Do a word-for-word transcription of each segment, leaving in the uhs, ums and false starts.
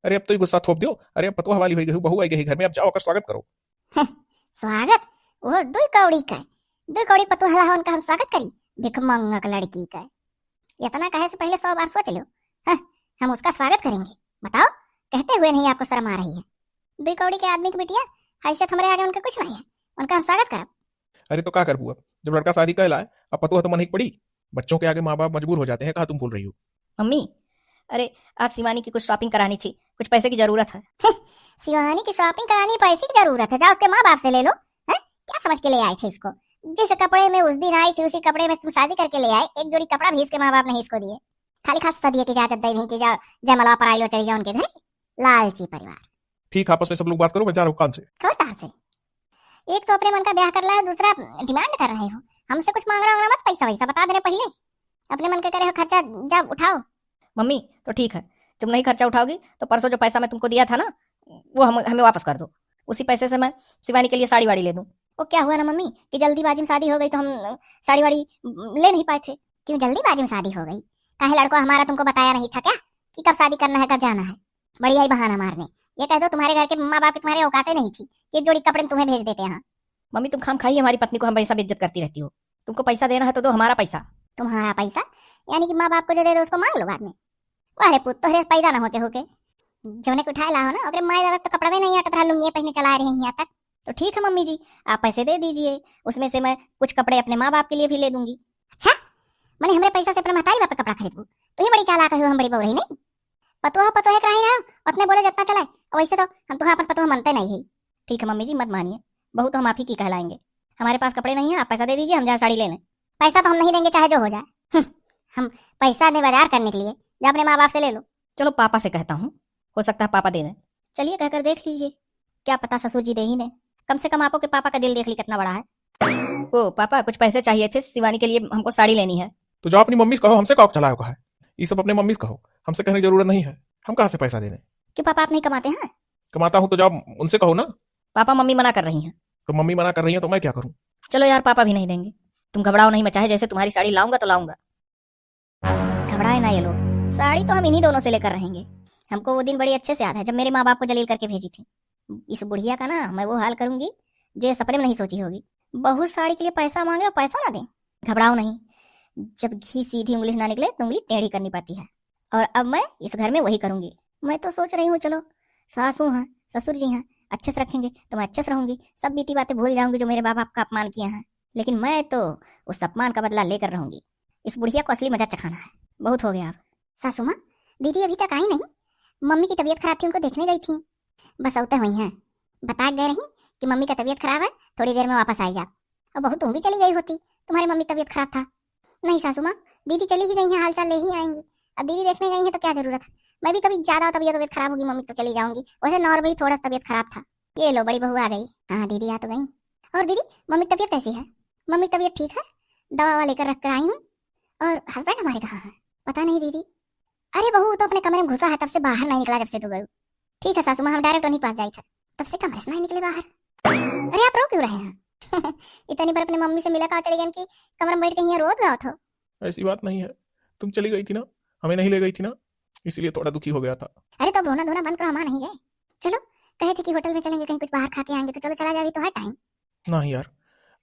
अरे, अब तो ही गुस्सा थोप दियो। अरे, अब पतोह वाली होई गई, बहू आई गई घर में, अब जाओ, ओकर स्वागत करो। हम्म, स्वागत? वो दुई कौड़ी का, दुई कौड़ी पतोह ला, उनका हम स्वागत करी? भिखमंगक लड़की का। इतना कहे से पहले सौ बार सोच लो। हाँ, हम उसका स्वागत करेंगे। बताओ, कहते हुए नहीं आपको शर्म आ रही है? दुई कौड़ी के आदमी की बिटिया, हैसियत हमरे आगे उनके कुछ नहीं है, उनका हम स्वागत करब। अरे तो का करबू अब, जब लड़का शादी कह लाए, अब पतोह तो मन ही पड़ी। बच्चों के आगे माँ बाप मजबूर हो जाते हैं, कहा तुम बोल रही हो? मम्मी, अरे, आज शिवानी की कुछ shopping करानी थी, कुछ पैसे की जरूरत है। शिवानी की shopping करानी, पैसे की जरूरत है, जाओ उसके माँ बाप से ले लो। हैं? क्या समझ के ले आए थे इसको? जिस कपड़े में उस दिन आई थी, उसी कपड़े में तुम शादी करके ले आए, एक जोड़ी कपड़ा भी इसके माँ बाप नहीं इसको दिए। खाली खास सदिये की इजाजत दे दी कि जाओ, जयमलवा पर आई लो, चली जाओ उनके घर। लालची परिवार। ठीक है, आपस में सब लोग बात करो, मैं जा रहा हूँ काम से। खबरदार से। एक तो अपने मन का ब्याह कर ला, दूसरा demand कर रहे हो। हमसे कुछ मांग रहा हो ना, मत पैसा वैसा बता दे रहे पहले। अपने मन के करे हो खर्चा, जा उठाओ। मम्मी, तो ठीक है, तुम नहीं खर्चा उठाओगी तो परसों जो पैसा मैं तुमको दिया था ना, वो हम, हमें वापस कर दो। उसी पैसे से मैं शिवानी के लिए साड़ी वाड़ी ले दूँ। वो क्या हुआ ना मम्मी कि जल्दीबाजी में शादी हो गई तो हम, अ, साड़ी वाड़ी, अम, ले नहीं पाए थे। क्यों जल्दीबाजी में शादी हो गई? काहे लड़को हमारा तुमको बताया नहीं था क्या कि कब शादी करना है, कब जाना है? बड़ी आई बहाना मारने। ये कह दो तुम्हारे घर के माँ बाप की तुम्हारे औकाते नहीं थी कि एक जोड़ी कपड़े में तुम्हें भेज देते यहाँ। मम्मी, तुम खाम खाई हमारी पत्नी को हमेशा बेइज्जत करती रहती हो। तुमको पैसा देना है तो दो हमारा पैसा। तुम्हारा पैसा? यानी कि माँ बाप को जो दे दो उसको मांग लो बाद में। वाह रे पुत, तोहरे पैदा ना होके होके। जौने के उठाए ला हो ना, ओकरे माए दादा तो कपड़वे नहीं हटत रहा, लुंगिये पहने चला रहे हैं यहाँ तक। तो ठीक है मम्मी जी, आप पैसे दे दीजिए, उसमें से मैं कुछ कपड़े अपने माँ बाप के लिए भी ले दूंगी। अच्छा, मने हमरे पैसा से अपने महतारी बाप के कपड़ा खरीदबू? तू ही बड़ी चालाक हो, हम बड़ी बउरही नहीं। पतोह पतोह के रही रहो, उतने बोले जितना चले। और वैसे तो हम तुहा अपन पतोह मनते नहीं है। ठीक है मम्मी जी, मत मानिए, बहू तो हम आप ही की कहलाएंगे। हमारे पास कपड़े नहीं है, आप पैसा दे दीजिए, हम जाए साड़ी लेने। पैसा तो हम नहीं देंगे चाहे जो हो जाए। हम्म, हम पैसा दे बाजार करने के लिए, जा अपने माँ बाप से ले लो। चलो पापा से कहता हूँ, हो सकता है पापा दे दें। चलिए कहकर देख लीजिए, क्या पता ससुर जी दे ही दें। कम से कम आपो के पापा का दिल देख ली कितना बड़ा है। ओ पापा, कुछ पैसे चाहिए थे, शिवानी के लिए हमको साड़ी लेनी है। तो जाओ अपनी मम्मी से कहो, हमसे का चलाओ का है, ये सब अपने मम्मी से कहो, हमसे कहने की जरूरत नहीं है। हम कहाँ से पैसा दे दें? क्यों पापा, आप नहीं कमाते हैं? कमाता हूँ तो जाओ उनसे कहो ना। पापा, मम्मी मना कर रही हैं। तो मम्मी मना कर रही है तो मैं क्या करूँ? चलो यार, पापा भी नहीं देंगे। तुम घबराओ नहीं, मैं चाहे जैसे तुम्हारी साड़ी लाऊंगा तो लाऊंगा। घबराए ना ये लोग, साड़ी तो हम इन्हीं दोनों से लेकर रहेंगे। हमको वो दिन बड़ी अच्छे से याद है जब मेरे माँ बाप को जलील करके भेजी थी। इस बुढ़िया का ना मैं वो हाल करूंगी जो ये सपने में नहीं सोची होगी। बहू साड़ी के लिए पैसा मांगे और पैसा ना दे। घबराओ नहीं, जब घी सीधी उंगली से ना निकले तो उंगली टेढ़ी करनी पड़ती है। और अब मैं इस घर में वही करूंगी। मैं तो सोच रही हूँ, चलो, सासू हैं, ससुर जी हैं, अच्छे से रखेंगे तो मैं अच्छे से रहूंगी, सब बीती बातें भूल जाऊंगी जो मेरे माँ बाप का अपमान किए हैं। लेकिन मैं तो उस अपमान का बदला लेकर रहूंगी। इस बुढ़िया को असली मजा चखाना है, बहुत हो गया अब। सासू माँ, दीदी अभी तक आई नहीं, मम्मी की तबीयत खराब थी, उनको देखने गई थी। बस अउते हुई हैं, बता के गए रही कि मम्मी का तबीयत खराब है, थोड़ी देर में वापस आई जाब। और बहू तुम भी चली गई होती, तुम्हारी मम्मी की तबीयत खराब था। नहीं सासू माँ, दीदी चली ही गई हैं, हाल चाल ले ही आएंगी। अब दीदी देखने गई हैं तो क्या जरूरत है, मैं भी कभी ज्यादा तबीयत, तबीयत खराब होगी मम्मी तो चली जाऊंगी। वैसे normally थोड़ा सा तबीयत खराब था। ये लो बड़ी बहू आ गई। हाँ दीदी आ तो गई। और दीदी, मम्मी की तबीयत कैसी है? मम्मी की तबीयत ठीक है, दवा ववा लेकर रख कर आई हूँ। और husband हमारे कहाँ हैं? पता नहीं दीदी। अरे बहू, वो तो अपने कमरे में घुसा है, तब से बाहर नहीं निकला जब से तू गई। ठीक है सासू माँ, हम direct उन्हीं पास जाई थे, तब से कमरे से नहीं निकले बाहर। अरे आप रो क्यों रहे हैं? इतनी बार अपने मम्मी से मिला का चले गए कि कमरे में बैठ के यहाँ रोत गावत हो। ऐसी बात नहीं है, तुम चली गई थी ना, हमें नहीं ले गई थी ना, इसलिए थोड़ा दुखी हो गया था। अरे तो अब रोना धोना बंद करो, हम आ नहीं गए। चलो, कहे थे कि होटल में चलेंगे, कहीं कुछ बाहर खा के आएंगे, तो चलो चला जाओ, अभी तो है time। नहीं यार,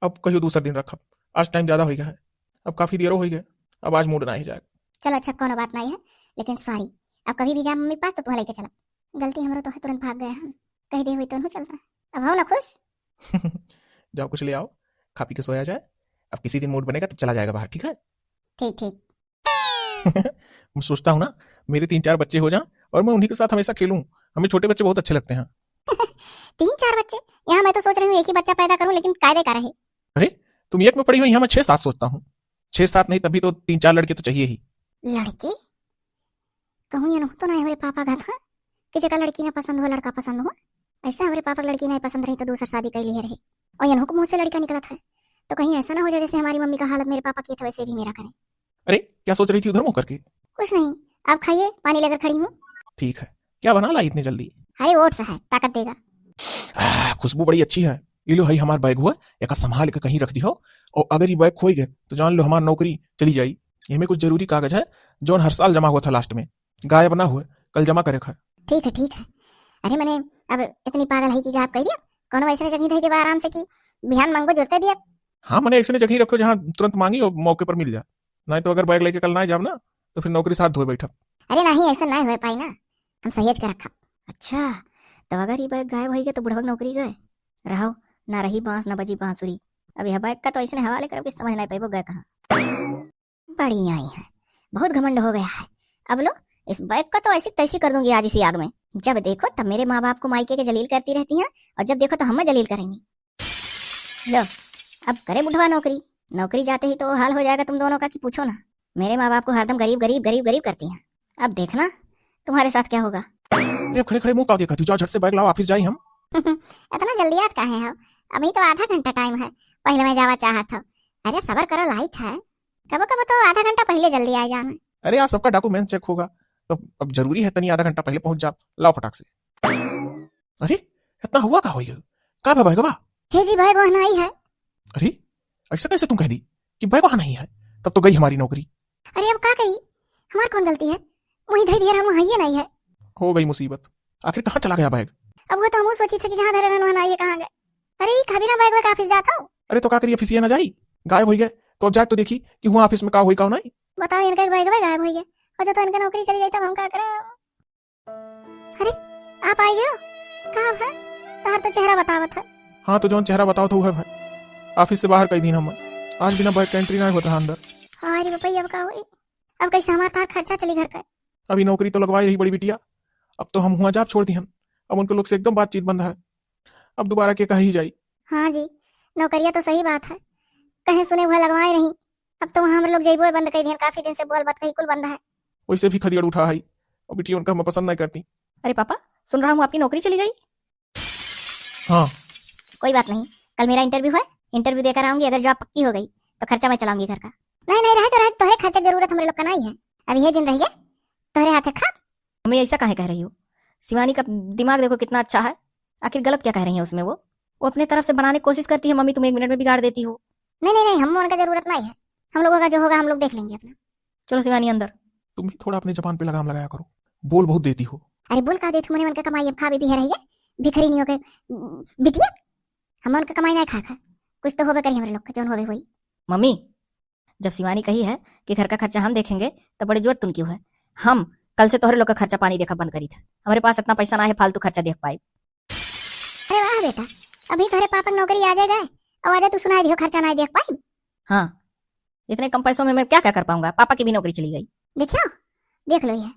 अब कहियो दूसरा दिन रखब, आज time ज्यादा हो गया है, अब काफी देरो हो गया, अब आज mood नहीं जाए। चलो अच्छा, कोनो बात नहीं है, लेकिन sorry, अब कभी भी जा मम्मी पास तो तुम्हें लेके चला। गलती हमरो तो है, तुरंत भाग गए हम, कह दे हुई तो उन्हों चलता। अब हो ना खुश? जाओ कुछ ले आओ, खा पी के सोया जाए, अब किसी दिन mood बनेगा तब चला जाएगा बाहर, ठीक है? ठीक ठीक। मैं सोचता हूँ ना, मेरे तीन चार बच्चे हो जाएं और मैं उन्हीं के साथ हमेशा खेलूं। हमें छोटे बच्चे बहुत अच्छे लगते हैं। तीन चार बच्चे? यहाँ मैं तो सोच रही हूँ एक ही बच्चा पैदा करूँ, लेकिन कायदे का रहे। अरे, तुम एक में पड़ी हुई, यहाँ मैं छह सात सोचता हूँ। छह सात नहीं, तभी तो तीन चार लड़के तो चाहिए ही। लड़के? कहूँ ये तो ना हमरे पापा का था कि जेका लड़की ना पसंद हो, लड़का पसंद हो। ऐसा हमरे पापा के लड़की नहीं पसंद रही तो दूसर शादी कर लिए रहे। और ये को मुँह से लड़का निकला था, तो कहीं ऐसा ना हो जाए जैसे हमारी मम्मी का हालत मेरे पापा की था वैसे भी मेरा करें। अरे, क्या सोच रही थी उधर मुंह करके? कुछ नहीं, आप खाइए, पानी लेकर खड़ी हूँ। ठीक है, क्या बना लाई इतनी जल्दी? अरे, oats है, ताकत देगा। आह, खुशबू बड़ी अच्छी है। ये लो, हई हमार bag हुआ, एका संभाल के कहीं रख दिहो, और अगर ये bag खोई गए, तो जान लो हमार नौकरी चली जाई। एमे कुछ जरूरी कागज है, जौन हर साल जमा हुआ था last में, गायब ना हुए, कल जमा करे का है। ठीक है, ठीक है। अरे मने, अब इतनी पागल है कि गायब कर दिया? कौनो ऐसने जगह धई देवा आराम से कि बिहान मांगो जुरते दिया। हाँ, मने ऐसने जगह रखो जहाँ तुरंत मांगी और मौके पर मिल जा, नहीं तो अगर बैग लेके कल ना जाब ना तो फिर नौकरी से हाथ धोए बैठब। अरे नहीं, ऐसा नहीं हो पाई ना, हम सहेज के रखब। अच्छा, तो अगर ये बैग गायब होई गए तो बुढ़वा के नौकरी गए? रहो, ना रही बांस ना बजी बांसुरी। अब यह बैग का तो ऐसने हवाले करब कि समझ नहीं पाइबो गए कहाँ। बड़ी आई है, बहुत घमंड हो गया है। अब लो, इस बैग का तो ऐसी तैसी कर दूंगी आज इसी आग में। जब देखो तब मेरे माँ बाप को मायके के जलील करती रहती हैं और जब देखो तो हमें जलील करेंगी। लो, अब करे बुढ़वा नौकरी। नौकरी जाते ही तो वो हाल हो जाएगा तुम दोनों का कि पूछो ना। मेरे माँ बाप को हरदम गरीब, गरीब, गरीब, गरीब करती हैं। अब देखना तुम्हारे साथ क्या होगा। अरे, अब खड़े खड़े मुंह का देखा तू? जाओ, झट से बैग लाओ, ऑफिस जाई हम। इतना जल्दी याद काहे हो? अभी तो आधा घंटा टाइम है, पहले मैं जावा चाहत हूँ। अरे, सबर करो, लाइट है, कबो कबो तो आधा घंटा पहले जल्दी आ जाना। अरे, आज सबका डॉक्यूमेंट चेक होगा, तो अब जरूरी है तनी आधा घंटा पहले पहुंच जा। लाओ फटाक से। अरे, इतना हुआ का होई? का भा बैगवा? हे जी, बैग वहाँ नहीं है। अरे, ऐसा कैसे तुम कह दी कि बैग वहाँ नहीं है? तब तो गई हमारी नौकरी। अरे, अब का करी, हमार कौन गलती है? वहीं धई दिया, हम वहाँ ये नहीं है। हो गई मुसीबत, आखिर कहाँ चला गया बैग? अब वो तो हम सोची थे कि जहाँ धरे रहन वहाँ नहीं है, कहाँ गए? अरे, ई खाबी ना बैग, बैग ऑफिस जाता हो। अरे, तो का करी, ऑफिस ये ना जाई? गायब हो गए तो अब जाए तो देखी कि हुआ ऑफिस में का होई का नहीं। बताओ, इनका बैग, बैग गायब हो गए, और जो तो इनका नौकरी चली जाई तब हम का करे? अरे, आप आई गयो? का है? तोहर तो चेहरा बतावत है। हाँ, तो जौन चेहरा बतावत है, वो है भाई। ऑफिस से बाहर कई दिन हम, आज बिना बैग का एंट्री नहीं होता है अंदर। अरे बापा, अब का होई? अब कैसे हमार तार खर्चा चली घर का? अभी नौकरी तो लगवाई रही बड़ी बिटिया, अब तो हम हुआ जाब छोड़ दी हम। अब उनके लोग से एकदम बातचीत बंद है, अब दोबारा के कहा ही जाई। हाँ जी, नौकरिया तो सही बात है, कहे सुने हुआ लगवाए रही, अब तो वहाँ हम लोग जइबो बंद कर दिहन, काफी दिन से बोल बात कही कुल बंद है। वैसे भी खदियड़ उठा है, और बिटिया उनका हम पसंद नहीं करती। अरे पापा, सुन रहा हूँ आपकी नौकरी चली गई। हाँ। कोई बात नहीं, कल मेरा इंटरव्यू है, इंटरव्यू देकर आऊंगी, अगर जॉब पक्की हो गई तो खर्चा मैं चलाऊंगी घर का। नहीं नहीं, रहे तो रहे, तोहरे खर्चा की जरूरत हमरे लोग का नहीं है। अब ये दिन रहिए, तोहरे हाथे खा। मम्मी, ऐसा काहे कह रही हो? शिवानी का दिमाग देखो कितना अच्छा है, आखिर गलत क्या कह रही है उसमें वो? वो अपने तरफ से बनाने की कोशिश करती है, मम्मी तुम एक मिनट में बिगाड़ देती हो। नहीं नहीं नहीं, हम उनका जरूरत नहीं है, हम लोगों का जो होगा हम लोग देख लेंगे अपना। चलो शिवानी अंदर। तुम भी थोड़ा अपने जबान पे लगाम लगाया करो, बोल बहुत देती हो। अरे बोल का देती हूँ, मने उनका कमाई अब खाबे भी है रही है, भिखरी नहीं हो गए बिटिया, हम उनका कमाई नहीं खा खा, कुछ तो होबे करी हमरे लोग का, जौन होबे होई। मम्मी, जब शिवानी कही है कि घर का खर्चा हम देखेंगे, तो बड़े जोर तुन क्यों है? हम कल से तोहरे लोग का खर्चा पानी देखा बंद करी था। हमारे पास इतना पैसा ना है फालतू खर्चा देख पाई। अरे वाह बेटा, अभी तोहरे पापा की नौकरी आ जाएगा, और आजा तू सुनाई दियो खर्चा ना देख पाई। हाँ, इतने कम पैसों में मैं क्या क्या कर पाऊंगा? पापा की भी नौकरी चली गई। देखियो, देख लो ये,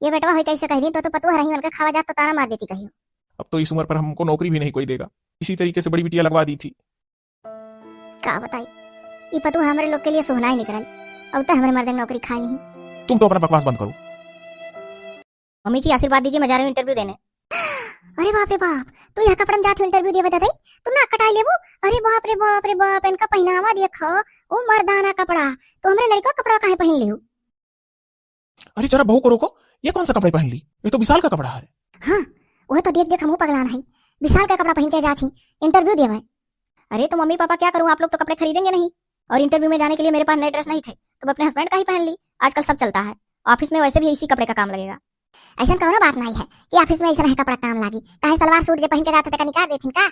ये बेटवा होई कैसे कह दी, तो, तो पतुआ रही उनका खावा जात तो ताना मार देती कहियो। अब तो इस उम्र पर हमको नौकरी भी नहीं कोई देगा, इसी तरीके से बड़ी बिटिया लगवा दी थी। का बताई, ई पतोह हमरे लोग के लिए सुहनाई निकलल, अब तो हमरे मर्द नौकरी खाई नहीं। तुम तो अपना बकवास बंद करो। मम्मी जी, आशीर्वाद दीजिए, मैं जा रही हूँ इंटरव्यू देने। अरे बाप रे बाप, तू यह कपड़न जात हो इंटरव्यू देवे दादा, तू नाक कटाई लेबू? अरे बाप रे बाप रे बाप, इनका पहनावा देखो, ओ मर्दाना कपड़ा, तो हमरे लड़का कपड़ा काहे पहन लियो? अरे जरा बहू को रोको, ये कौन सा कपड़ा पहन ली? ये तो विशाल का कपड़ा है। हाँ, वह तो देख देख हमहू पगलान है, विशाल का कपड़ा पहन के जात ही इंटरव्यू देवे। अरे तो मम्मी पापा क्या करूँ, आप लोग तो कपड़े खरीदेंगे नहीं और इंटरव्यू में जाने के लिए मेरे पास नए ड्रेस नहीं थे, तो मैं अपने हस्बैंड का ही पहन ली। आजकल सब चलता है, ऑफिस में वैसे भी इसी कपड़े का काम लगेगा। ऐसा कौनो बात नहीं है कि ऑफिस में ऐसा रहे कपड़ा काम लागी, काहे सलवार सूट जे पहन के जाते तक निकाल देथिन का?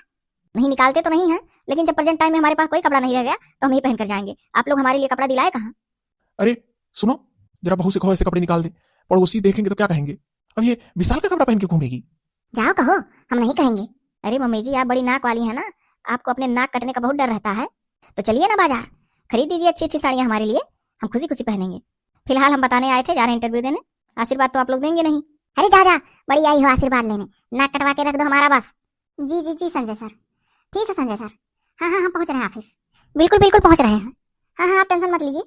नहीं निकालते तो नहीं है, लेकिन जब प्रेजेंट टाइम में हमारे पास कोई कपड़ा नहीं रह गया तो हम ये पहन कर जाएंगे। आप लोग हमारे लिए कपड़ा दिलाए कहाँ? अरे सुनो, जरा बहू से कहो ऐसे कपड़े निकाल दे, पड़ोसी देखेंगे तो क्या कहेंगे? अब ये विशाल का कपड़ा पहन के घूमेगी। जाओ कहो, हम नहीं कहेंगे। अरे मम्मी जी, आप बड़ी नाक वाली हैं ना, आपको अपने नाक कटने का बहुत डर रहता है। तो चलिए ना बाजार, खरीद दीजिए अच्छी अच्छी साड़ियाँ हमारे लिए, हम खुशी खुशी पहनेंगे। फिलहाल हम बताने आए थे, जा रहे हैं इंटरव्यू देने, आशीर्वाद तो आप लोग देंगे नहीं। अरे जा जा, बड़ी आई हो आशीर्वाद लेने, नाक कटवा के रख दो हमारा बस। जी जी जी संजय सर, ठीक है संजय सर। हाँ हाँ, हम पहुँच रहे हैं ऑफिस। बिल्कुल बिल्कुल पहुँच रहे हैं। हाँ हाँ, आप टेंशन मत लीजिए,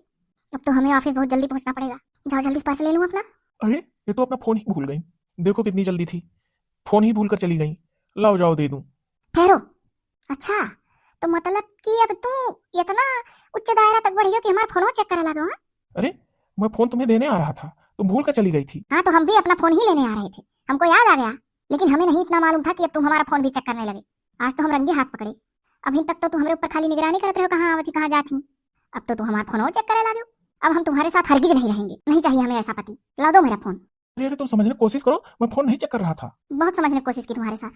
अब तो हमें ऑफिस बहुत जल्दी पहुँचना पड़ेगा। जाओ जल्दी से पर्स ले लूँ अपना। अरे, ये तो अपना फोन ही भूल गई। देखो कितनी जल्दी थी, फोन ही भूल कर चली गई। लाओ जाओ दे दूँ। ठहरो, अच्छा, तो मतलब कि अब तू इतना उच्च दायरा तक बढ़ गया कि हमारा फोनो चेक करे लागो, हाँ? अरे, मैं फोन तुम्हें देने आ रहा था, तुम भूल कर चली गई थी। हाँ, तो हम भी अपना फोन ही लेने आ रहे थे, हमको याद आ गया, लेकिन हमें नहीं इतना मालूम था कि अब तुम हमारा फोन भी चेक करने लगे। आज तो हम रंगे हाथ पकड़े, अभी तक तो तुम हमरे ऊपर खाली निगरानी करत रहो, कहाँ आवत ही, कहाँ जात ही। अब तो तुम हमारा फोनो चेक करे लागो। अब हम तुम्हारे साथ हरगिज नहीं रहेंगे, नहीं चाहिए हमें ऐसा पति। ला दो मेरा फोन। अरे, अरे, तुम समझने की कोशिश करो, मैं फोन नहीं चेक कर रहा था। बहुत समझने की कोशिश की तुम्हारे साथ।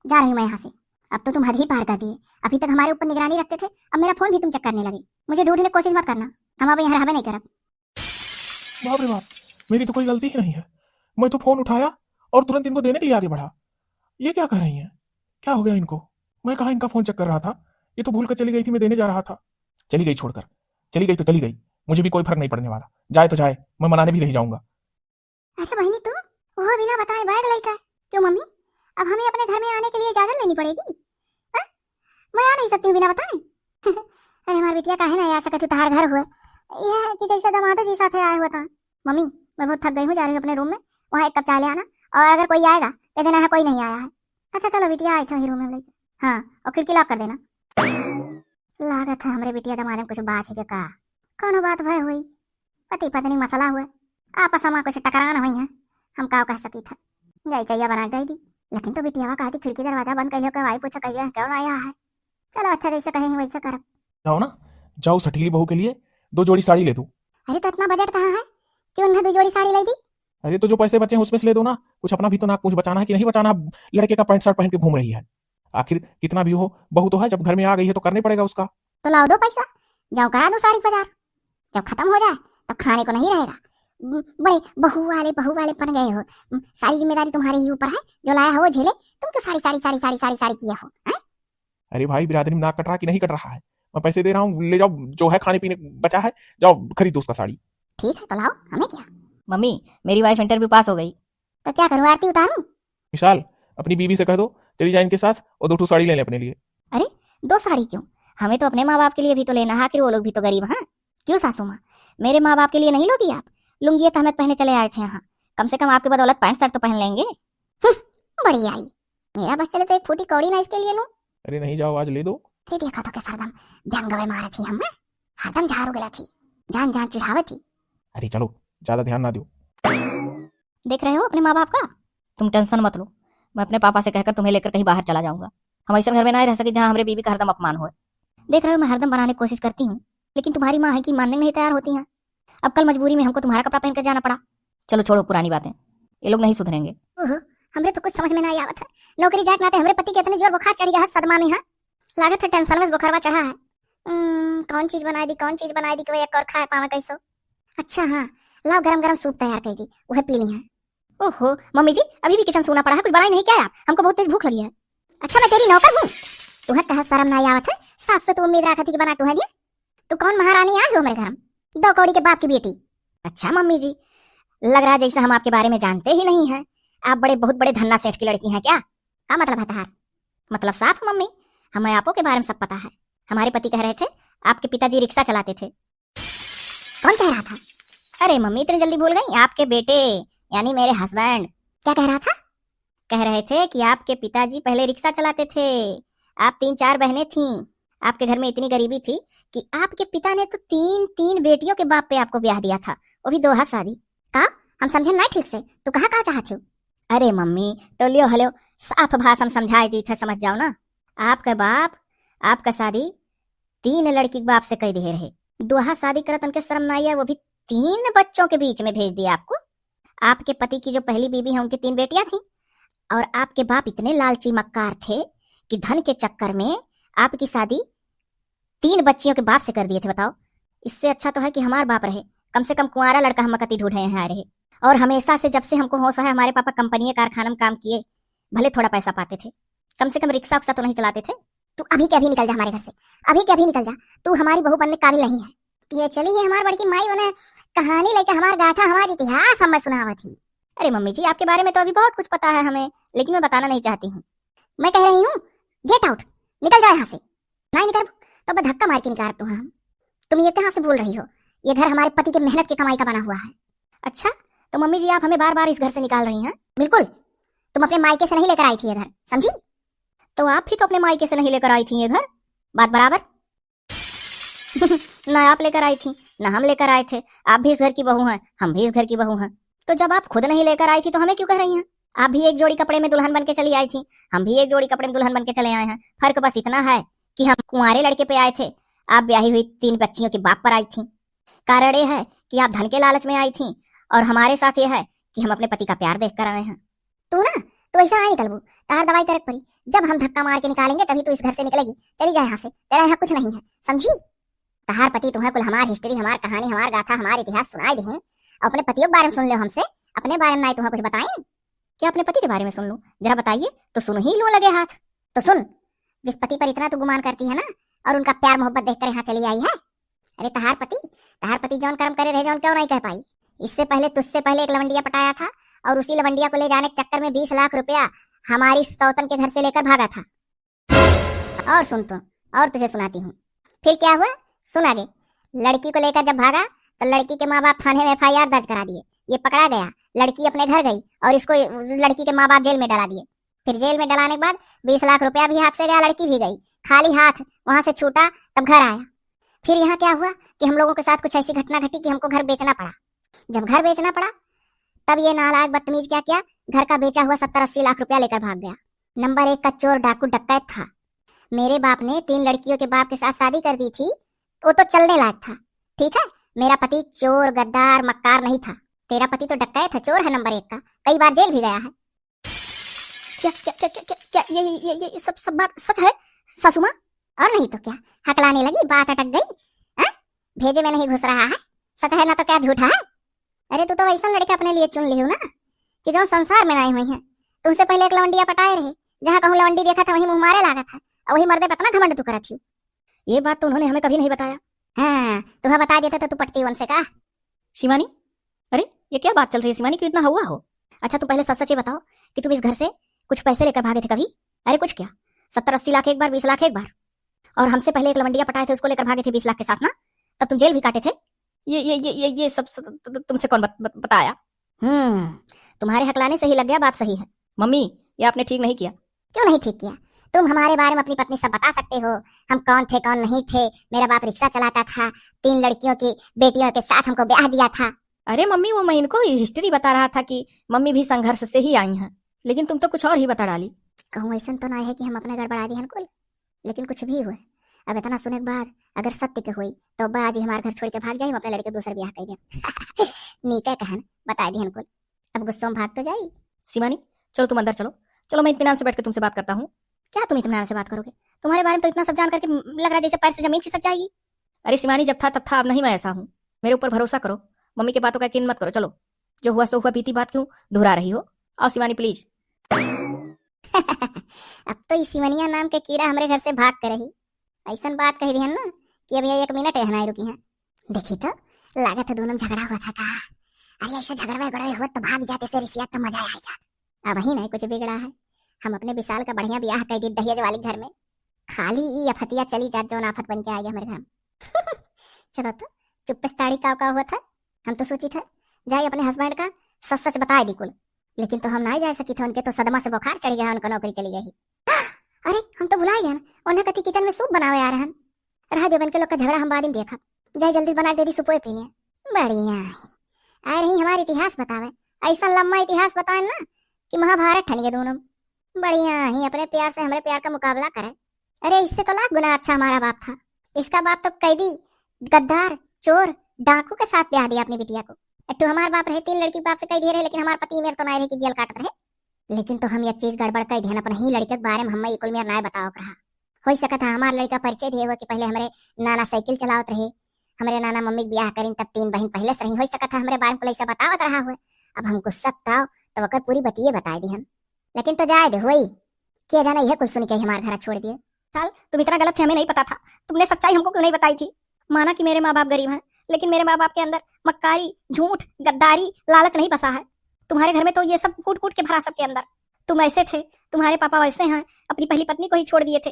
जा रही हूँ मैं यहाँ से। अब तो तुम हद ही पार कर दिए। अभी तक हमारे ऊपर निगरानी रखते थे, अब मेरा फोन भी तुम चेक करने लगे। मुझे ढूंढने की कोशिश मत करना, हम अब यहाँ रहबे नहीं करब। बाप रे बाप, मेरी तो कोई गलती ही नहीं है। मैं तो फोन उठाया और तुरंत इनको देने के लिए आगे बढ़ा। ये क्या कर रही हैं? क्या हो गया इनको? मैं कहाँ इनका फोन चेक कर रहा था, ये तो भूल कर चली गई थी, मैं देने जा रहा था। चली गई छोड़कर, चली गई तो चली गई, मुझे भी कोई फर्क नहीं पड़ने वाला। जाए तो जाए, मैं मनाने भी नहीं जाऊंगा। अरे बहिनी, तुम वो बिना बताए बैग लेकर? क्यों मम्मी, अब हमें अपने घर में आने के लिए इजाजत लेनी पड़ेगी? हाँ? मैं आ नहीं सकती हूँ बिना बताए। अरे हमार बिटिया, काहे ना आ सकत हो, तहार घर हुए। यह है कि जैसे दामाद जी साथे आए हुए था। मम्मी, मैं बहुत थक गई हूँ, जा रही हूँ अपने रूम में, वहाँ एक कप चाय ले आना, और अगर कोई आएगा, कह देना है कोई नहीं आया है। अच्छा चलो बिटिया, आई था ही रूम में लेके। हाँ, और खिड़की लॉक कर देना। लागत है हमरे बिटिया दामाद में कुछ बात है का? कौनो बात भय हुई, पति पत्नी मसला हुए, आपस में कुछ टकरान हुई है, हम का कह सकी था। जाई चैया बना के दे दी, लेकिन तो बिटियावा कहती खिड़की दरवाजा बंद कर लियो, के भाई पूछो कहिए कौन आया है। चलो अच्छा, जैसे कहे हैं वैसे करब। जाओ ना, जाओ सठीली बहू के लिए दो जोड़ी साड़ी ले दो। अरे तो इतना बजट कहाँ है, क्यों ना दो जोड़ी साड़ी ले दी? अरे तो जो पैसे बचे हैं उसमें से ले दो ना, कुछ अपना भी तो नाक पूछ बचाना है कि नहीं बचाना, लड़के का पैंट शर्ट पहन के घूम रही है। आखिर कितना भी हो, बहू तो है, जब घर में आ गई है तो करना पड़ेगा उसका। तो लाओ दो पैसा, जाओ करा दो साड़ी बाजार, जब खत्म हो जाए तब खाने को नहीं रहेगा। ब-, बड़े बहू वाले, बहू वाले बन गए हो। सारी जिम्मेदारी तुम्हारे ही ऊपर है, जो लाया हो वो झेले। तुम क्यों साड़ी साड़ी साड़ी साड़ी साड़ी साड़ी किए हो, हैं? अरे भाई, बिरादरी में नाक कट रहा कि नहीं कट रहा है? मैं पैसे दे रहा हूँ, ले जाओ, जो है खाने पीने बचा है, जाओ खरीदो उसका साड़ी। ठीक है तो लाओ, हमें क्या। मम्मी, मेरी वाइफ इंटरव्यू पास हो गई। तो क्या करूँ, आरती उतारूँ? विशाल, अपनी बीवी से कह दो चली जाए इनके साथ और दो ठो साड़ी ले लें अपने लिए। अरे, दो साड़ी क्यों, हमें तो अपने माँ बाप के लिए भी तो लेना है, आखिर वो लोग भी तो गरीब हैं। क्यों सासू माँ, मेरे माँ बाप के लिए नहीं लोगी आप? लुंगिया तो हमें पहने चले आए थे यहाँ, कम से कम आपके बदौलत पैंट शर्ट तो पहन लेंगे। हम्म, बड़ी आई, मेरा बस चले तो एक फूटी कौड़ी ना इसके लिए लूं। अरे नहीं, जाओ, आज ले दो। ये देखा तो कैसा हरदम व्यंग वे मारा थी हम, हरदम झाड़ू गला थी, जान जान चिढ़ावे थी। अरे चलो, ज्यादा ध्यान ना दो। देख रहे हो अपने माँ बाप का? तुम टेंशन मत लो, मैं अपने पापा से कहकर तुम्हें लेकर कहीं बाहर चला जाऊंगा। हम ऐसे घर में ना रह सके जहाँ हमारे बीवी का हरदम अपमान हो। देख रहे हो, मैं हरदम बनाने की कोशिश करती हूँ, लेकिन तुम्हारी माँ है कि मानने नहीं तैयार होती हैं। अब कल मजबूरी में हमको तुम्हारा कपड़ा पहन कर जाना पड़ा। चलो छोड़ो पुरानी बातें, ये लोग नहीं सुधरेंगे। ओहो, हमरे तो कुछ समझ में ना आवत है। नौकरी जाए के नाते हमरे पति के इतने जोर बुखार चढ़ी गया है सदमा में, हाँ? लागत है टेंशन में बुखारवा चढ़ा है। हम्म, कौन चीज बनाई दी, कौन चीज बनाई दी कि वो एक और खाए पावे कैसो। अच्छा हाँ, लाओ गरम गरम सूप तैयार कर दी, वह पी ली है। ओहो मम्मी जी, अभी भी किचन सूना पड़ा है, कुछ बनाई नहीं क्या आप? हमको बहुत तेज भूख लगी है। अच्छा मैं तेरी नौकर हूँ? तुम्हें कहा शर्म ना आवत है? सास से तू उम्मीद रखा थी कि बना तुम्हें दिया? तू कौन महारानी आई हो मेरे घर में? दो कौड़ी के बाप की बेटी। अच्छा मम्मी जी, लग रहा है जैसे हम आपके बारे में जानते ही नहीं हैं। आप बड़े, बहुत बड़े धन्ना सेठ की लड़की हैं क्या? का मतलब है तहार? मतलब साफ मम्मी, हमें आपो के बारे में सब पता है। हमारे पति कह रहे थे आपके पिताजी रिक्शा चलाते थे। कौन कह रहा था? अरे मम्मी, इतनी जल्दी भूल गई? आपके बेटे, यानी मेरे हस्बैंड। क्या कह रहा था? कह रहे थे कि आपके पिताजी पहले रिक्शा चलाते थे, आप तीन चार बहनें थीं, आपके घर में इतनी गरीबी थी कि आपके पिता ने तो तीन, तीन बेटियों के बाप पे आपको ब्याह दिया था, वो भी दोहा शादी। का? हम समझे ना ठीक से, तू कहा का चाहत हो? अरे मम्मी, तो लियो हलो, साफ भाषा में समझाई दी थे, समझ जाओ ना। आपका बाप आपका शादी तीन लड़की के बाप से कह दिए रहे। दोहा शादी करत उनके शर्म ना आया, वो भी तीन बच्चों के बीच में भेज दिया आपको। आपके पति की जो पहली बीवी है, उनकी तीन बेटियां थीं, और आपके बाप इतने लालची मक्कार थे कि धन के चक्कर में आपकी शादी तीन बच्चियों के बाप से कर दिए थे। बताओ, इससे अच्छा तो है कि हमार बाप रहे, कम से कम कुंवारा लड़का हम कती ढूंढे यहाँ रहे। और हमेशा से, जब से हमको होश है, हमारे पापा कंपनी कारखाना में काम किए, भले थोड़ा पैसा पाते थे, कम से कम रिक्शा उक्शा तो नहीं चलाते थे। तू अभी के अभी निकल जा हमारे घर से, अभी के अभी निकल जा। तू हमारी बहू बनने काबिल नहीं है। ये चली, ये हमार बड़की माई बने कहानी लेके हमार गाथा, हमार इतिहास हमें सुनावत ही। अरे मम्मी जी, आपके बारे में तो अभी बहुत कुछ पता है हमें, लेकिन मैं बताना नहीं चाहती हूँ। मैं कह रही हूँ, गेट आउट, निकल जाओ यहाँ से। नहीं निकल तो मैं धक्का मार के निकाल दूँ हम। तुम ये कहाँ से बोल रही हो? ये घर हमारे पति के मेहनत की कमाई का बना हुआ है। अच्छा, तो मम्मी जी, आप हमें बार बार इस घर से निकाल रही हैं? बिल्कुल, तुम अपने मायके से नहीं लेकर आई थी ये घर, समझी? तो आप भी तो अपने मायके से नहीं लेकर आई थी ये घर, बात बराबर। ना आप लेकर आई थी, ना हम लेकर आए थे। आप भी इस घर की बहू हैं, हम भी इस घर की बहू हैं। तो जब आप खुद नहीं लेकर आई थी तो हमें क्यों कह रही हैं? आप भी एक जोड़ी कपड़े में दुल्हन बन के चली आई थी, हम भी एक जोड़ी कपड़े में दुल्हन बन के चले आए हैं। फर्क बस इतना है कि हम कुंवारे लड़के पे आए थे, आप ब्याही हुई तीन बच्चियों के बाप पर आई थी। कारण ये है कि आप धन के लालच में आई थी और हमारे साथ ये है कि हम अपने पति का प्यार देख कर आए हैं। तू ना, तू ऐसा नहीं निकलबू, तहार दवाई करे के पड़ी। जब हम धक्का मार के निकालेंगे तभी तू इस घर से निकलेगी। चली जा यहाँ से, तेरा यहाँ कुछ नहीं है, समझी? तहार पति तुम्हें कुल हमार हिस्ट्री, हमार कहानी, हमार गाथा, हमार इतिहास सुनाए दिहिन, अपने पतियों के बारे में सुन लो हमसे, अपने बारे में ना तुम्हें कुछ बताइन। क्या अपने पति के बारे में सुन लूं? जरा बताइए तो सुन ही लूं लगे हाथ। तो सुन, जिस पति पर इतना तू गुमान करती है ना, और उनका प्यार मोहब्बत देखकर यहाँ चली आई है। अरे तहार पति, तहार पति जौन कर्म करे रहे, जौन क्यों नहीं कह पाई। इससे पहले, तुझसे पहले एक लवंडिया पटाया था, और उसी लवंडिया को ले जाने के चक्कर में बीस लाख रुपया हमारी सौतन के घर से लेकर भागा था। और सुन तो, और तुझे सुनाती हूँ। फिर क्या हुआ, सुन आगे। लड़की को लेकर जब भागा तो लड़की के माँ बाप थाने में एफ आई आर दर्ज करा दिए। ये पकड़ा गया, लड़की अपने घर गई और इसको, लड़की के माँ बाप जेल में डला दिए। फिर जेल में डलाने के बाद बीस लाख रुपया भी हाथ से गया, लड़की भी गई, खाली हाथ वहां से छूटा, तब घर आया। फिर यहाँ क्या हुआ कि हम लोगों के साथ कुछ ऐसी घटना घटी कि हमको घर बेचना पड़ा। जब घर बेचना पड़ा, तब ये नालायक बदतमीज क्या किया, घर का बेचा हुआ सत्तर अस्सी लाख रुपया लेकर भाग गया। नंबर एक का चोर, डाकू, डकैत था। मेरे बाप ने तीन लड़कियों के बाप के साथ शादी कर दी थी, वो तो चलने लायक था, ठीक है। मेरा पति चोर, गद्दार, मक्कार नहीं था। तेरा पति तो डकैत है, चोर है नंबर एक का, कई बार जेल भी गया है। क्या, क्या, क्या, क्या, क्या, क्या ये, ये, ये, ये सब, सब बात सच है सासू माँ? और नहीं तो क्या, हकलाने लगी, बात अटक गई। हाँ? भेजे में नहीं घुस रहा है, सच है ना तो क्या झूठा है? अरे तू तो वैसा लड़का अपने लिए चुन लियो ना कि जो संसार में नहीं हुई है। तुमसे पहले एक लवंडिया पटाए रहे, जहाँ कहूँ लवंडी देखा था वहीं मुँह मारे लागा था, और वही मर्दे पे इतना घमंड तू करत हियो। ये बात तो उन्होंने हमें कभी नहीं बताया। हाँ, तुम्हें बता देते तो तू पटती उनसे का? शिवानी, अरे ये क्या बात चल रही है शिवानी, क्यों इतना हुआ हो? अच्छा तुम पहले सच सच ये बताओ कि तुम इस घर से कुछ पैसे लेकर भागे थे कभी? अरे कुछ क्या, सत्तर अस्सी लाख एक बार, बीस लाख एक बार, और हमसे पहले एक लवंडिया पटाए थे, उसको लेकर भागे थे बीस लाख के साथ ना, तब तुम जेल भी काटे थे। ये ये ये ये ये सब, सब तु- तु- तुमसे कौन बत, बत, बताया? हम्म, तुम्हारे हकलाने से ही लग गया बात सही है। मम्मी, ये आपने ठीक नहीं किया। क्यों नहीं ठीक किया? तुम हमारे बारे में अपनी पत्नी सब बता सकते हो, हम कौन थे कौन नहीं थे। मेरा बाप रिक्शा चलाता था, तीन लड़कियों की बेटियों के साथ हमको ब्याह दिया था। अरे मम्मी, वो मैं इनको ही हिस्ट्री बता रहा था कि मम्मी भी संघर्ष से ही आई हैं, लेकिन तुम तो कुछ और ही बता डाली। कहूँ ऐसा तो ना है कि हम अपना गड़बड़ा दिहन कुल, लेकिन कुछ भी हुए, अब इतना सुने के बाद अगर सत्य के हुई तो अब्बा आज ही हमारे घर छोड़ के भाग जाए, हम अपने लड़के दूसर ब्याह कर दें। नीके कहन, बता दिहन कुल, अब गुस्सों में भाग तो जाई। शिवानी, चलो तुम अंदर चलो, चलो मैं इत्मीनान से बैठ के तुमसे बात करता हूँ। क्या तुम इत्मीनान से बात करोगे? तुम्हारे बारे में तो इतना सब जान करके लग रहा है जैसे पैर से जमीन खिसक जाएगी। अरे शिवानी, जब था तब था, अब नहीं मैं ऐसा हूँ। मेरे ऊपर भरोसा करो, मम्मी के बातों का यकीन मत करो। चलो, जो हुआ सो हुआ, बीती बात क्यों दोहरा रही हो? आओ शिवानी प्लीज। अब तो ई शिवनिया नाम के कीड़ा हमरे घर से भाग के रही। ऐसन बात कही दिहन ना कि अब ये एक मिनट यहाँ नहीं रुकी हैं। देखी तो, लागत है दोनों में झगड़ा हुआ था का? अरे ऐसे झगड़वे उगड़वे हुआ तो भाग जाते से रिसिया तो मजा आ जात। अब ही नहीं कुछ बिगड़ा है, हम अपने विशाल का बढ़िया ब्याह कर दी दहेज वाली घर में। खाली ई अफतिया चली जात जौन आफत बन के आ गया हमारे घर में। चलो तो, चुप्पे से ताड़ी काव काव हुआ था। हम तो सोची थे जाए अपने हस्बैंड का सच सच बताए दी कुल, लेकिन तो हम नहीं जा सकी थे, उनके तो सदमा से बुखार चढ़ गया, उनका नौकरी चली गई। अरे हम तो भुला गए, उन्हें कथी किचन में सूप बनावे आ रहन। रहा देवन के लोग का झगड़ा हम बाद में देखब, जाए जल्दी बना के दे दी सूपो पी लिए। बढ़िया है, आ रही हमारा इतिहास बतावे, ऐसा लंबा इतिहास बताए ना कि महाभारत ठन गए दोनों। बढ़िया ही अपने प्यार से हमरे प्यार का मुकाबला करे। अरे इससे तो लाख गुना अच्छा हमारा बाप था। इसका बाप तो कैदी, गद्दार, चोर, डाकू के साथ ब्याह दिया अपनी बिटिया को। एक तो हमार बाप रहे तीन लड़की बाप से कैदी रहे, लेकिन हमार पति मेरे तो ना रहे कि जेल काटत रहे। लेकिन तो हम एक चीज गड़बड़ कर दिहन, अपने ही लड़के के बारे में हमें कुल मेर ना बताओ रहा। हो सकत है हमार लड़का परिचय दिए हुए कि पहले हमरे नाना साइकिल चलावत रहे, हमरे नाना मम्मी के ब्याह करिन तब तीन बहन पहले से रही। हो सकत है हमरे बारे में कुल ऐसा बतावत रहा हुए। अब हम गुस्सा ताव तब ओकर पूरी बतिये बताए दिहन। लेकिन तो जाए दे हुई, के जाने यह कुल सुन के हमार घर छोड़ दिए। साल, तुम इतना गलत थे, हमें नहीं पता था, तुमने सच्चाई हमको क्यों नहीं बताई थी? माना कि मेरे माँ बाप गरीब हैं, लेकिन मेरे माँ बाप के अंदर मक्कारी, झूठ, गद्दारी, लालच नहीं बसा है। तुम्हारे घर में तो ये सब कूट कूट के भरा सबके अंदर। तुम ऐसे थे, तुम्हारे पापा वैसे हैं, अपनी पहली पत्नी को ही छोड़ दिए थे।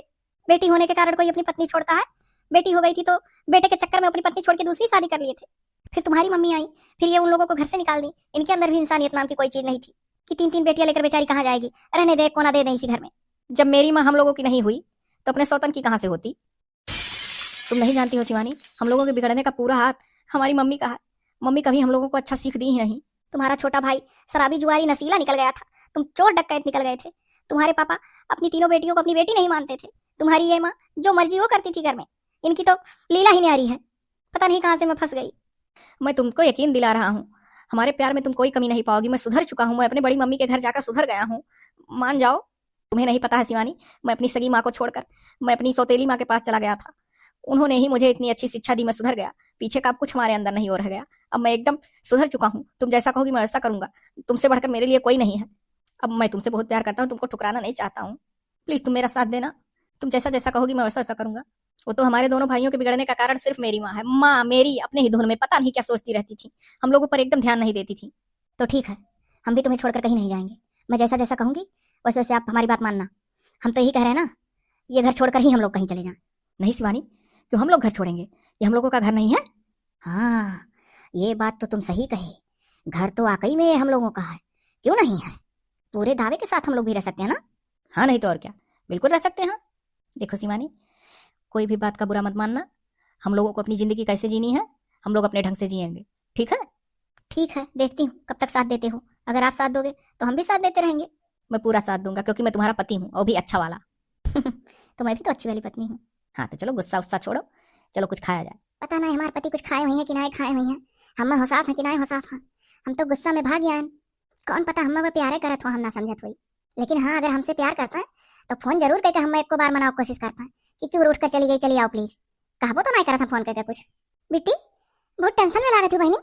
बेटी होने के कारण कोई अपनी पत्नी छोड़ता है? बेटी हो गई थी तो बेटे के चक्कर में अपनी पत्नी छोड़ के दूसरी शादी कर लिए थे। फिर तुम्हारी मम्मी आई, फिर ये उन लोगों को घर से निकाल दी। इनके अंदर भी इंसानियत नाम की कोई चीज नहीं थी कि तीन तीन बेटियां लेकर बेचारी कहाँ जाएगी? रहने दे, कोना दे दें इसी घर में। जब मेरी माँ हम लोगों की नहीं हुई तो अपने सौतन की कहाँ से होती? तुम नहीं जानती हो शिवानी, हम लोगों के बिगड़ने का पूरा हाथ हमारी मम्मी का है। मम्मी कभी हम लोगों को अच्छा सीख दी ही नहीं। तुम्हारा छोटा भाई शराबी जुआरी नशीला निकल गया था, तुम चोर डकैत निकल गए थे। तुम्हारे पापा अपनी तीनों बेटियों को अपनी बेटी नहीं मानते थे। तुम्हारी ये माँ जो मर्जी वो करती थी घर में। इनकी तो लीला ही न्यारी है। पता नहीं कहाँ से मैं फंस गई। मैं तुमको यकीन दिला रहा हूँ, हमारे प्यार में तुम कोई कमी नहीं पाओगी। मैं सुधर चुका हूँ, मैं अपने बड़ी मम्मी के घर जाकर सुधर गया हूँ। मान जाओ, तुम्हें नहीं पता है शिवानी, मैं अपनी सगी माँ को छोड़कर मैं अपनी सौतेली माँ के पास चला गया था। उन्होंने ही मुझे इतनी अच्छी शिक्षा दी, मैं सुधर गया। पीछे का अब कुछ हमारे अंदर नहीं और रह गया। अब मैं एकदम सुधर चुका हूँ। तुम जैसा कहोगी मैं वैसा करूँगा। तुमसे बढ़कर मेरे लिए कोई नहीं है। अब मैं तुमसे बहुत प्यार करता हूँ, तुमको ठुकराना नहीं चाहता हूँ। प्लीज तुम मेरा साथ देना। तुम जैसा जैसा कहोगी मैं वैसा वैसा करूँगा। वो तो हमारे दोनों भाइयों के बिगड़ने का कारण सिर्फ मेरी माँ है। माँ मेरी अपने ही धुन में पता नहीं क्या सोचती रहती थी, हम लोगों पर एकदम ध्यान नहीं देती थी। तो ठीक है, हम भी तुम्हें छोड़कर कहीं नहीं जाएंगे। मैं जैसा जैसा कहूँगी वैसे वैसे आप हमारी बात मानना। हम तो यही कह रहे हैं ना, ये घर छोड़कर ही हम लोग कहीं चले जाएं। नहीं शिवानी, क्यों हम लोग घर छोड़ेंगे? ये हम लोगों का घर नहीं है। हाँ, ये बात तो तुम सही कहे, घर तो वाकई में हम लोगों का है, क्यों नहीं है? पूरे दावे के साथ हम लोग भी रह सकते हैं ना? हाँ, नहीं तो और क्या, बिल्कुल रह सकते हैं। देखो शिवानी, कोई भी बात का बुरा मत मानना। हम लोगों को अपनी जिंदगी कैसे जीनी है, हम लोग अपने ढंग से जिएंगे, ठीक है? ठीक है, देखती हूँ कब तक साथ देते हो। अगर आप साथ दोगे तो हम भी साथ देते रहेंगे। मैं पूरा साथ दूंगा, क्योंकि मैं तुम्हारा पति हूँ, और भी अच्छा वाला। तो मैं भी तो अच्छी वाली पत्नी हूँ। हाँ, तो चलो गुस्सा उस्सा छोड़ो, चलो कुछ खाया जाए। पता ना हमारे पति कुछ खाए हुई हैं कि ना खाए हुई हैं, हम होसात हैं कि ना होसात हैं। हम तो गुस्सा में भाग आए। कौन पता हम वो प्यारे करत हो, हम ना समझत होई। लेकिन हाँ, अगर हमसे प्यार करता है तो फोन जरूर करके हम एको बार मनावे कोशिश करता है कि क्यों उठ कर चली गई, चली आओ प्लीज। कहबो तो नहीं करत है फोन करके कुछ। बिट्टी, बहुत टेंशन में लागत हो बहनी,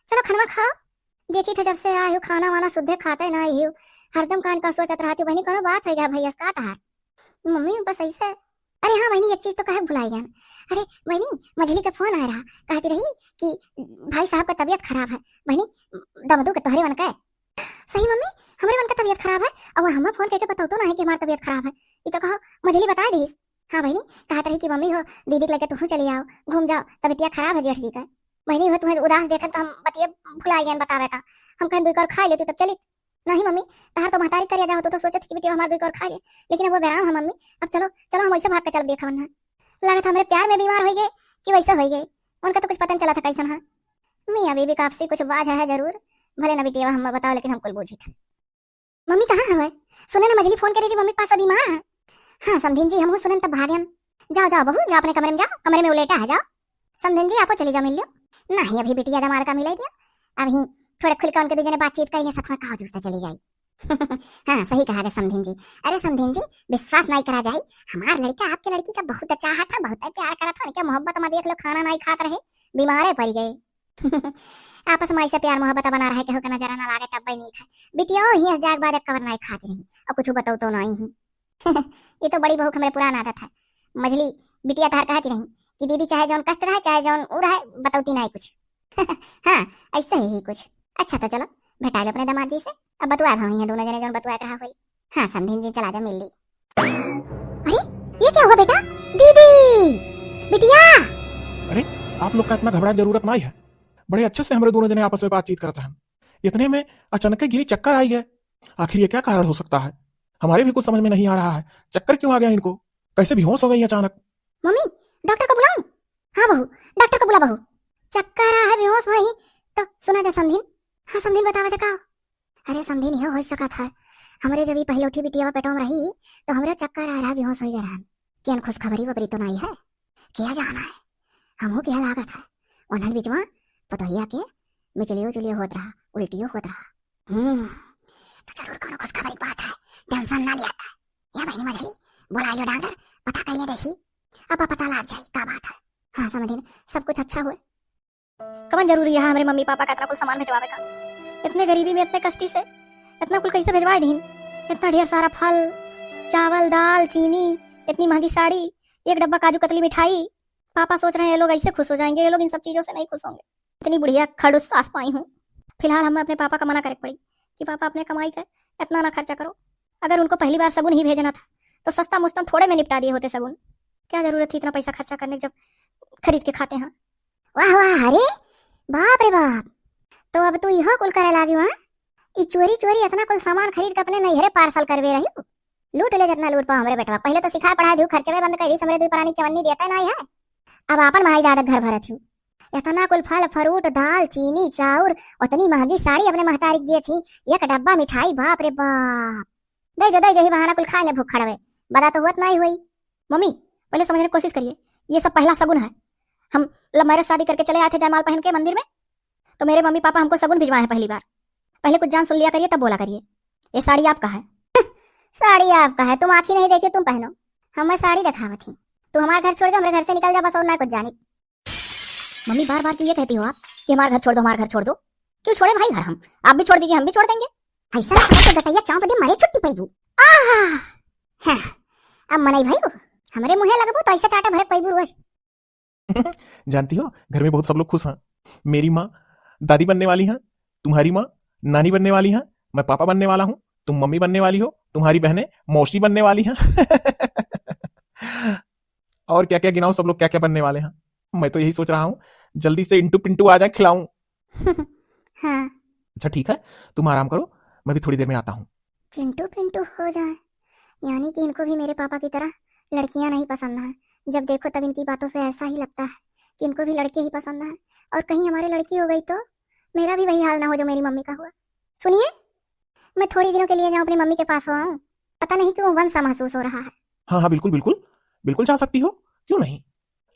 चलो खनवा खाओ। देखी थे जब से आए हो खाना वाना सुद्धे खाते ना ही हो, हरदम कान का सोचत रहती हो बहनी, कोनो बात हो गया भैया का तहार? मम्मी बस ऐसे। अरे हाँ बहनी, एक चीज तो कहे भुलाई गया। अरे बहनी, मझली का फोन आ रहा, कहती रही कि भाई साहब का तबीयत खराब है। बहनी, दमदू के तोहरे मन का है। सही मम्मी, हमरे मन का तबीयत खराब है। अब हम फोन करके बताओ तो ना है कि हमारी तबीयत खराब है। ये तो कहो, मझली बता दीस। हाँ बहनी, कहत रही कि मम्मी हो, दीदी के लगे तुहू चली आओ, घूम जाओ, तबीयतिया खराब है जेठ जी का। बहनी हो, तुम्हें उदास देखन तो हम बतिये भुला गए बतावे का। हम कहें दुई कौर खा लेती तब चली। नहीं मम्मी, तहार तो महतारी करिया जाओ तो, तो सोचे थे कि बिटिया हमार दुई कौर खा ले, लेकिन अब वो बेराम है मम्मी। अब चलो, चलो हम वैसे भाग के चल देखा वन्ना। लागत हमरे प्यार में बीमार हो गए कि वैसे हो गए, उनका तो कुछ पता नहीं चला था कैसन है। मियाँ बीबी का आपसी कुछ बाज है जरूर, भले ना बिटिया हम बताओ लेकिन हम कुल बूझी था। मम्मी कहाँ हवे? सुने ना मझली फोन करे रही मम्मी के पास अभी माँ। हाँ समधिन जी, हमहू सुनन तब भागन। जाओ जाओ बहू, जाओ अपने कमरे में जाओ, कमरे में उलेटा है, जाओ। समधिन जी आपो चली जाओ मिल लियो। नहीं अभी बिटिया दमाद का मिलाई दिया, अभी थोड़े खुल के उनके दो जने बातचीत कर लिए, साथ में कहा जूस तो चली जाई। हाँ सही कहा गए समधिन जी। अरे समधिन जी, विश्वास नहीं करा जाई, हमार लड़का आपके लड़की का बहुत चाहत है, बहुत प्यार करत है, उनके मोहब्बत में देख लो खाना नहीं खात रहे, बीमारे पड़ गए। आपस में ऐसे प्यार मोहब्बत बना रहे, केहू के नजर ना लागे, तब नीक है। बिटिया ही जाग बाद एक कवर नहीं खाती रही, और कुछ बताओ तो नहीं ही। ये तो बड़ी बहू के हमरे पुरान आदत है। मझली बिटिया तहार कहती रही कि दीदी चाहे जौन कष्ट रहे, चाहे जौन उ रहे, बतौती नहीं कुछ। हाँ, ऐसे ही कुछ। अच्छा तो चलो, भेटा लो अपने दामाद जी से, अब बतुआ हम ही हैं दोनों जने जौन बतुआ रहा होई। हाँ समधिन जी, चला जा मिल ली। अरे, ये क्या हुआ बेटा? दीदी, बिटिया। अरे, आप लोग का इतना घबराए जरूरत नहीं है, बड़े अच्छे से हमरे दोनों जने आपस में बातचीत करत रहन। इतने में अचानक गिरी चक्कर आई गए। आखिर ये क्या कारण हो सकता है? हमारे भी कुछ समझ में नहीं आ रहा है, चक्कर क्यों आ गया इनको, कैसे बेहोश हो गई अचानक। मम्मी, डॉक्टर को बुलाऊं? हाँ बहू, डॉक्टर को बुला बहू। चक्कर आ है, बेहोश हुई तो सुना जा समधिन। हाँ समधिन, बतावा जा का? अरे समधिन, यह हो सकत है, हमरे जब ये पहले उठी बिटिया पेटवा में रही तो हमरे चक्कर आ रहा, बेहोश हो गए रहन। केन खुशखबरी वबरी तो नहीं है? क्या जाना है, हमहू क्या लागत है। उन्हन बीच में पतोहिया के मिचलियो उचलियो होत रहा, उल्टियो होत रहा। हम्म, तो जरूर कोनो खुशखबरी की बात है, टेंशन ना लिया। या बहनी मझली, बुला लियो डॉक्टर, पता कर लिया देखी, अब पता लाग जाई का बात है। हाँ समधिन, सब कुछ अच्छा हुए। कवन जरूरी है हमरे मम्मी पापा का इतना कुल सामान भिजवावे का? इतने गरीबी में, इतने कष्टी से इतना कुल कैसे भिजवाए दीन? इतना ढेर सारा फल, चावल, दाल, चीनी, इतनी महंगी साड़ी, एक डब्बा काजू कतली मिठाई। पापा सोच रहे हैं ये लोग ऐसे खुश हो जाएंगे, ये लोग इन सब चीजों से नहीं खुश होंगे। इतनी बुढ़िया खड़ूस सास पाई हूँ। फिलहाल हमें अपने पापा का मना करे के पड़ी कि पापा अपने कमाई का इतना ना खर्चा करो। अगर उनको पहली बार सगुन ही भेजना था तो सस्ता मुस्ता थोड़े में निपटा दिए होते सगुन। क्या जरूरत थी इतना पैसा खर्चा करने जब खरीद के खाते हैं। वाह वाह, अरे बाप रे बाप, तो अब तू इहो कुल करे लागी हुआ? ई चोरी चोरी इतना कुल सामान खरीद के अपने नैहरे पार्सल करवे रही हो? लूट ले जितना लूट पाओ हमरे बेटवा, पहले तो सिखाए पढ़ाए दियो, खर्चवे बंद कर दी, हमरे दुई परानी चवन्नी देता नहीं है। अब आपन भाई दादा घर भरत हूँ, इतना कुल फल फ्रूट, दाल चीनी चाउर, उतनी महंगी साड़ी अपने महतारी के दिए थी, एक डब्बा मिठाई, बाप रे बाप। दे दे दे, यही बहाना कुल खाए ले भूख खड़वे, बदा तो होत नहीं हुई। मम्मी, पहले समझने की कोशिश करिए, ये सब पहला सगुन है। हम लव मैरिज शादी करके चले आए थे जयमाल पहन के मंदिर में, तो मेरे मम्मी पापा हमको सगुन भिजवाए हैं पहली बार। पहले कुछ जान सुन लिया करिए, तब बोला करिए। ये साड़ी आपका है। साड़ी आपका है, तुम आँखी नहीं देखी, तुम पहनो। हम मैं साड़ी दिखावत ही। तू हमार घर छोड़ दे, हमरे घर से निकल जा बस, और ना कुछ जानी। मम्मी, बार बार क्यों ये कहती हो आप कि हमार घर छोड़ दो, हमार घर छोड़ दो? क्यों छोड़े भाई घर हम? आप भी छोड़ दीजिए, हम भी छोड़ देंगे। ऐसा ना करो तो गटैया चौंप दे, मरे छुट्टी पैबू। आह! हाँ, अब मनई भाई हो, हमरे मुँहे लगबो तो ऐसा चाटा भरे पैबू रोज। जानती हो, घर में बहुत सब लोग खुश हैं। मेरी माँ दादी बनने वाली हैं, तुम्हारी माँ नानी बनने वाली हैं, मैं पापा बनने वाला हूँ, तुम मम्मी बनने वाली हो, तुम्हारी बहनें मौसी बनने वाली हैं। और क्या क्या गिनाऊं, सब लोग क्या क्या बनने वाले हैं। मैं तो यही सोच रहा हूँ, जल्दी से इंटू पिंटू आ जाए, खिलाऊं। हाँ। अच्छा ठीक है, तुम आराम करो, मैं भी थोड़ी देर में आता हूँ। चिंटू पिंटू हो जाए, यानी कि इनको भी मेरे पापा की तरह लड़कियां नहीं पसंद हैं। जब देखो तब इनकी बातों से ऐसा ही लगता है कि इनको भी लड़के ही पसंद हैं, और कहीं हमारे लड़की हो गई तो मेरा भी वही हाल ना हो जो मेरी मम्मी का हुआ। सुनिए, मैं थोड़ी दिनों के लिए जाऊं अपनी मम्मी के पास हो आऊं, पता नहीं क्यों वन सा महसूस हो रहा है। हाँ हाँ, बिल्कुल बिल्कुल, बिल्कुल जा सकती हो, क्यों नहीं।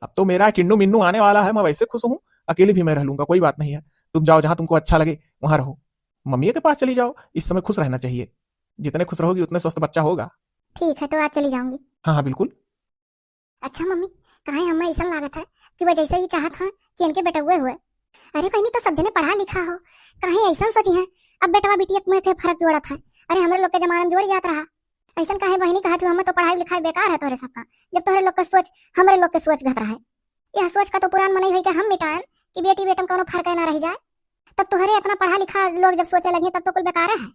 अब तो मेरा चिन्नू मिन्नू आने वाला है, मैं वैसे खुश हूँ, अकेले भी मैं रह लूंगा, कोई बात नहीं है। तुम जाओ, जहाँ तुमको अच्छा लगे वहाँ रहो, मम्मी के पास चली जाओ, इस समय खुश रहना चाहिए। जितने खुश रहोगी उतने स्वस्थ बच्चा होगा। ठीक है, तो आज चली जाऊंगी। हाँ हाँ बिल्कुल। अच्छा मम्मी, काहे हमें ऐसा लागत है कि वह जैसे ही चाहत हैं कि इनके बेटउए हुए। अरे बहनी, तो सब जने पढ़ा लिखा हो, काहे ऐसा सोची हैं? अब बेटवा बिटिया में के फर्क जोड़त है। अरे हमरे लोग के जमाना में जोड़ जात रहा। ऐसा काहे बहनी कहत हो? हमें तो पढ़ाई लिखाई बेकार है तोहरे सबका, जब तोहरे लोग के सोच हमरे लोग के सोच घत रहा है। यह सोच का तो पुरान मनई होई के हम मिटाएन कि बेटी बेटम कौनो फर्क ना रह जाए। तब तोहरे इतना पढ़ा लिखा लोग जब सोचे लगे तब तो कुल बेकार है।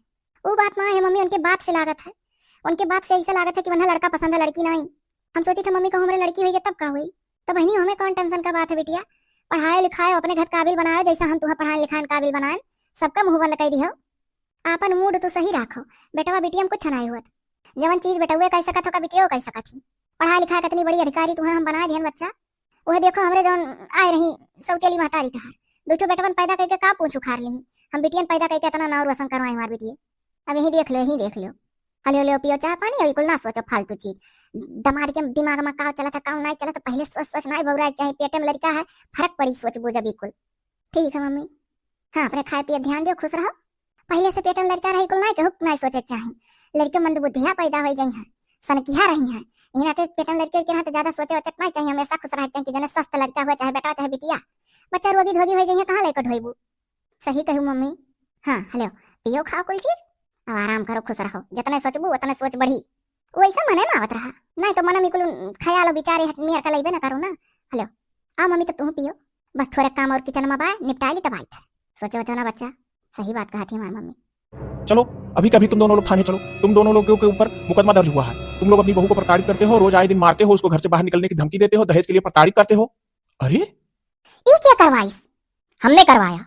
वो बात ना है मम्मी, उनके बात से लागत है, उनके बात से ऐसा लागत है कि वन्हा लड़का पसंद है, लड़की नहीं। हम सोची थे मम्मी को हमरे लड़की होई तब का हुई। तो बहनी, हमें कौन टेंशन का बात है बिटिया, पढ़ाए लिखाए अपने घर काबिल बनाए, जैसा हम तुम्हें पढ़ाए लिखाए काबिल बनाए, सबका मुंह बंद कर दियो। आपन मूड तो सही राखो, बेटवा बिटिया में कुछ नहीं हुआ। जवन चीज बेटउए कह सकत हो का बिटियो कह सकत ही। पढ़ाए लिखाए कितनी बड़ी अधिकारी तुम्हें हम बनाए दिहन बच्चा। वह देखो हमरे जौन आए रही सौतेली महतारी तहार, दो ठो बेटवन पैदा करके का पूछ उखाड़ ली। हम बिटियन पैदा करके इतना नाउर वसन करवाए हमार बिटिये। अब यही देख लो, यही देख लो। हलियो लियो पियो चाह पानी, अभी कुल ना सोचो फालतू चीज। दमाद के दिमाग में का चलत है, का नहीं चलत है, पहले सोच सोच नहीं बौरा के चाहे पेटे में लड़का है, फर्क पड़ी सोच बूझ बिल्कुल। ठीक है मम्मी, हाँ अपने खाए पिए ध्यान दियो, खुश रहो। पहले से पेट में लड़का रही कुल नहीं के हुक नहीं सोचे के चाही। लड़के मंदबुद्धिया पैदा हो जाई हैं, सनकिया रही हैं। यही नाते पेट में लड़के के रहते ज्यादा सोचे वचक नहीं चाहिए, हमेशा खुश रहे के चाहिए कि जने स्वस्थ लड़का हुआ, चाहे बेटा चाहे बिटिया। बच्चा रोगी धोगी हो जाइए, कहाँ लेकर ढोइबू? सही कहू मम्मी। हाँ हेलो, पियो खाओ कुल चीज, अब आराम करो, खुश रहो, जितने सोचबू उतने सोच बढ़ी। वैसा मने में आवत रहा, नहीं तो मन में कुल ख्याल और विचार हट मेर का लइबे ना करो ना। हेलो, आओ मम्मी, तब तुम पियो, बस थोड़े काम और किचन में बा, निपटाई ली तब आई थे। सोचो वचो ना बच्चा, सही बात कहा थी हमारी मम्मी। चलो, अभी कभी तुम दोनों लोग थाने चलो, तुम दोनों लोगों के ऊपर मुकदमा दर्ज हुआ है। तुम लोग अपनी बहू को प्रताड़ित करते हो, रोज आए दिन मारते हो, उसको घर से बाहर निकलने की धमकी देते हो, दहेज के लिए प्रताड़ित करते हो। अरे, ये क्या करवाइस? हमने करवाया।